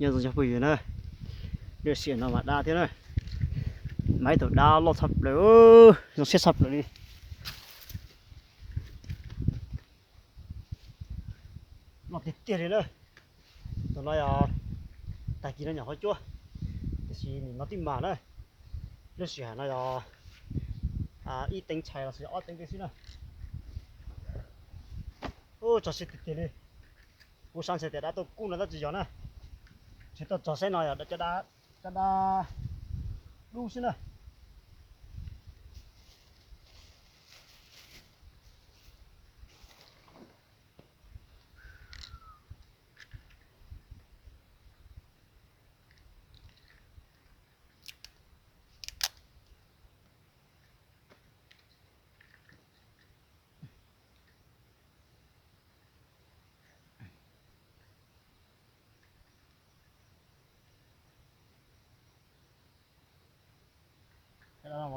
Nyob zoo cov phooj ywg na, lub sij hawm no mas dab thiab na, mas ib tug dab loj tshaj plaws, zoo siab tshaj plaws li. Loj tiag tiag li na. Tus no yog tag kis no nyuam qhuav cuab, tiam sis nim no twb mag na. Lub sij hawm no yog ib teev tshais los sis ob teev xwb na. Ub, tso siab tiag tiag li. Kuv xav ntshe tias dab tuaj kub no tab tsis yog na. Tsis tuaj txog saib no yog cov dab dub xwb na.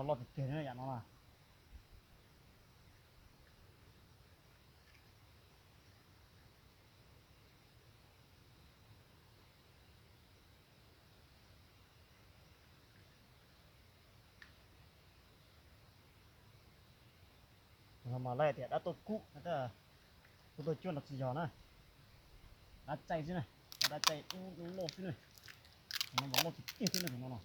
Loj tiag tiag yam no na. Mas lawv tias dab tuaj kub, kuv tuaj cuab los tsis yog na. Dab tsaij xwb na, dab tsaij dub loj xwb na. No mas loj tiag tiag xwb na tus no no.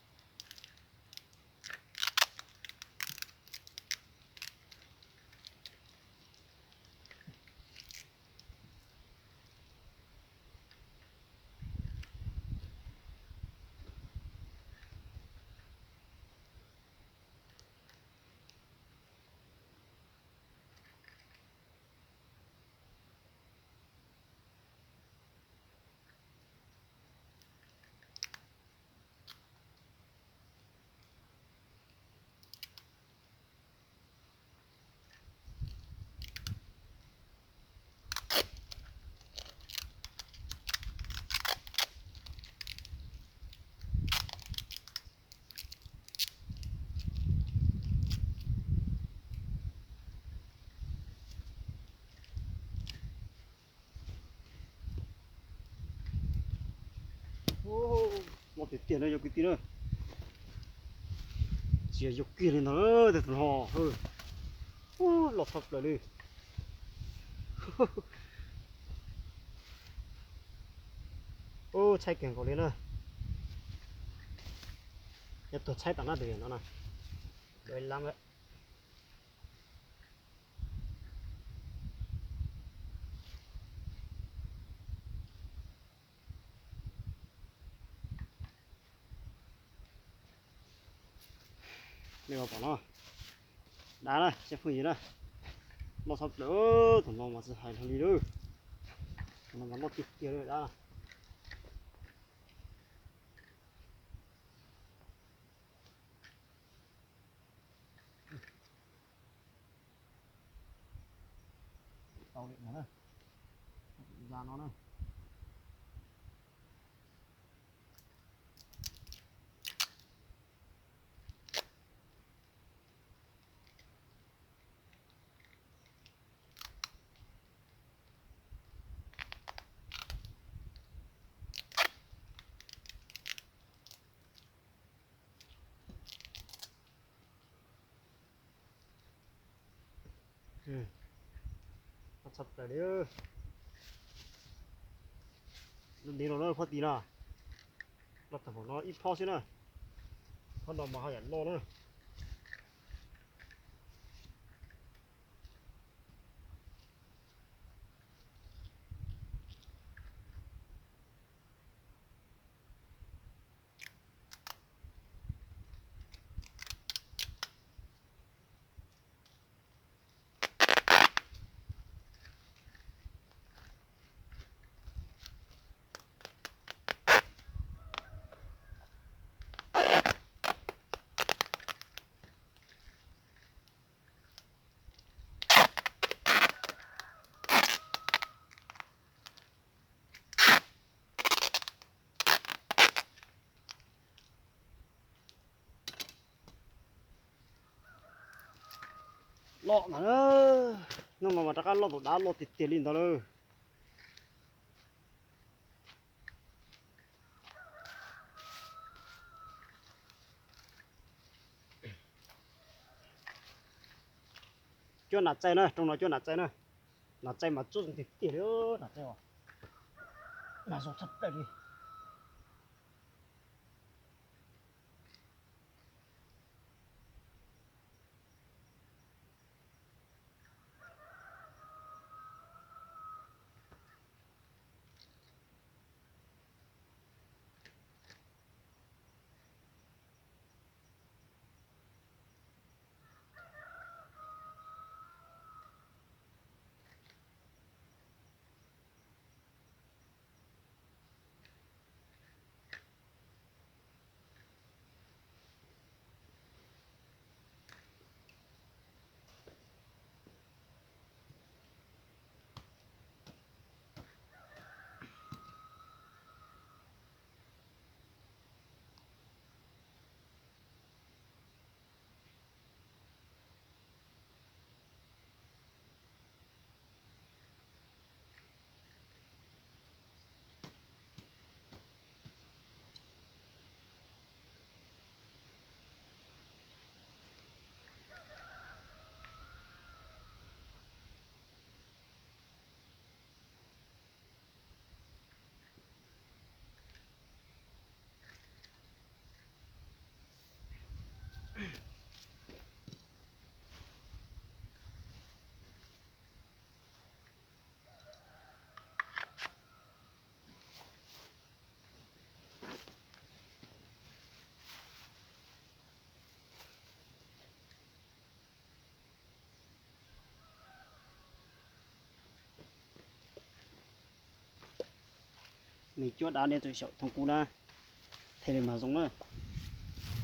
Loj tiag tiag na yog kwv tij na. Tsis yog kiag li ntag, tus no loj tshaj plaws li. Ub, tshaib kawg nkaus li na. Yog tuag tshaib tom no tus no na. Nej pom no, dab na, seb phooj ywg na, loj tshaj plaws, tus no mas tsis hais li lawm, tus no mas loj tiag tiag li dab. Tau li no na, za no na. Tshaj plaws li. Lub ntiv no na, phab tid na, loj tag npaum no ib phab xwb na, phab no mas haj yam loj na. Loj ntag, hnub no mas rov qab loj tus dab loj tiag tiag li ntag lauj. Cuab nas txaij na, rooj no cuab nas txaij na. Nas txaij mas tsuab zoo tiag tiag li, nas txaij mas zoo tshaj plaws li. Nws cuab dab nej txawm xyaum thooj kuv na, thiaj li mag zoo na.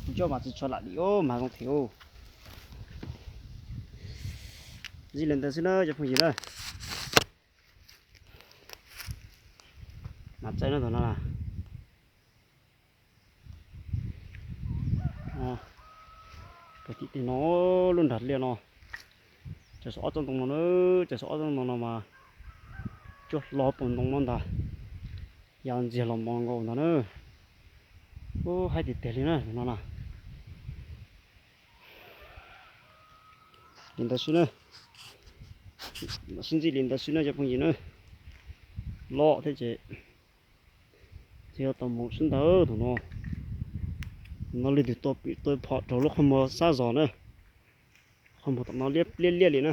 Kuv cuab mas tsis tshua lam li os, mag zoo thiab. Zij li ntawd xwb na cov phooj ywg na. Nas txaij no ntag no na. Puag tim tej no, lub nram liaj no, ces saum ob tsob ntoo no na, ces saum ob tsob ntoo no mas cuab hlo puag ntoo no ntag, ya ntxiag los mos nkaus ntag na. Ub, haib tiag tiag li na no na. Li ntawd xwb na, sib ntsib li ntawd xwb na cov phooj ywg na. Loj thiab ces, ces yuav tau mus sib ntawd tus no. No leej twg tua pim tua phom rau lub qhov muag sab zog na. Qhov muag tom no liab liab li na.